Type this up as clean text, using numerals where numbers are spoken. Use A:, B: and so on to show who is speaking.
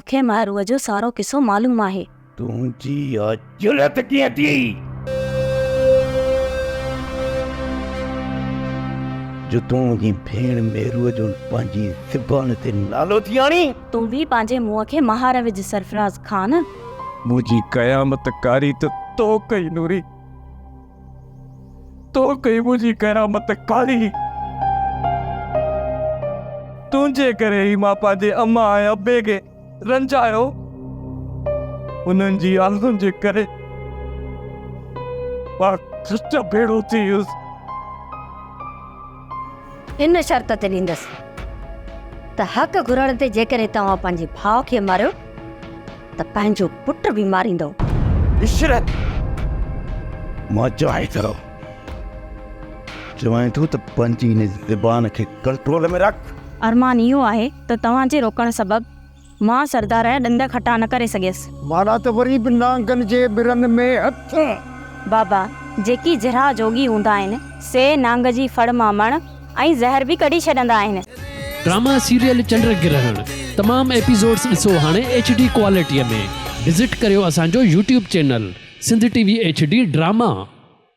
A: مون کي مهروء جو سارو قصو معلوم آهي.
B: تنهنجي اها جرئت ڪيئن ٿي؟ جو تون منهنجي ڀيڻ مهروء جو پنهنجي زبان تي نالو ٿي آڻين؟
A: تون به پنهنجي منهن کي مهار وجهه سرفراز خان.
C: منهنجي قيامت ڪاري ته تو ڪئي نوري. تو ڪئي منهنجي قيامت ڪاري. تنهنجي ڪري ئي مان پنهنجي امان ۽ ابي کي رنجايو. انهن جي آهن جي ڪري مان کٽ ڀيڙو ٿي ويس.
D: ان شرط تي ڏيندس ته حق گهرڻ تي جيڪڏهن توهان پنهنجي ڀاء کي ماريو ته پنهنجو پٽ به ماريندؤ.
B: عشرت! مان چوانء ٿو، چوانء ٿو ته پنهنجي ان زبان کي ڪنٽرول ۾ رک.
A: ارمان اهو آهي ته توهان جي روڪڻ سبب مان سردار جا ڏند کٽا نه ڪري سگهيس.
E: معنيٰ ته وري به نانگن جي ٻرن ۾ هٿ.
A: بابا، جيڪي جرها جوڳي هوندا آهن، سي نانگ جي ڦڙ مان مڻ ۽ زهر به ڪڍي ڇڏندا آهن.
F: ڊراما سيريل چنڊ گرهڻ تمام ايپيسوڊس ڏسو هاڻي ايڇ ڊي ڪوالٽي ۾ وزٽ ڪريو اسان جو YouTube channel Sindh T V H D drama.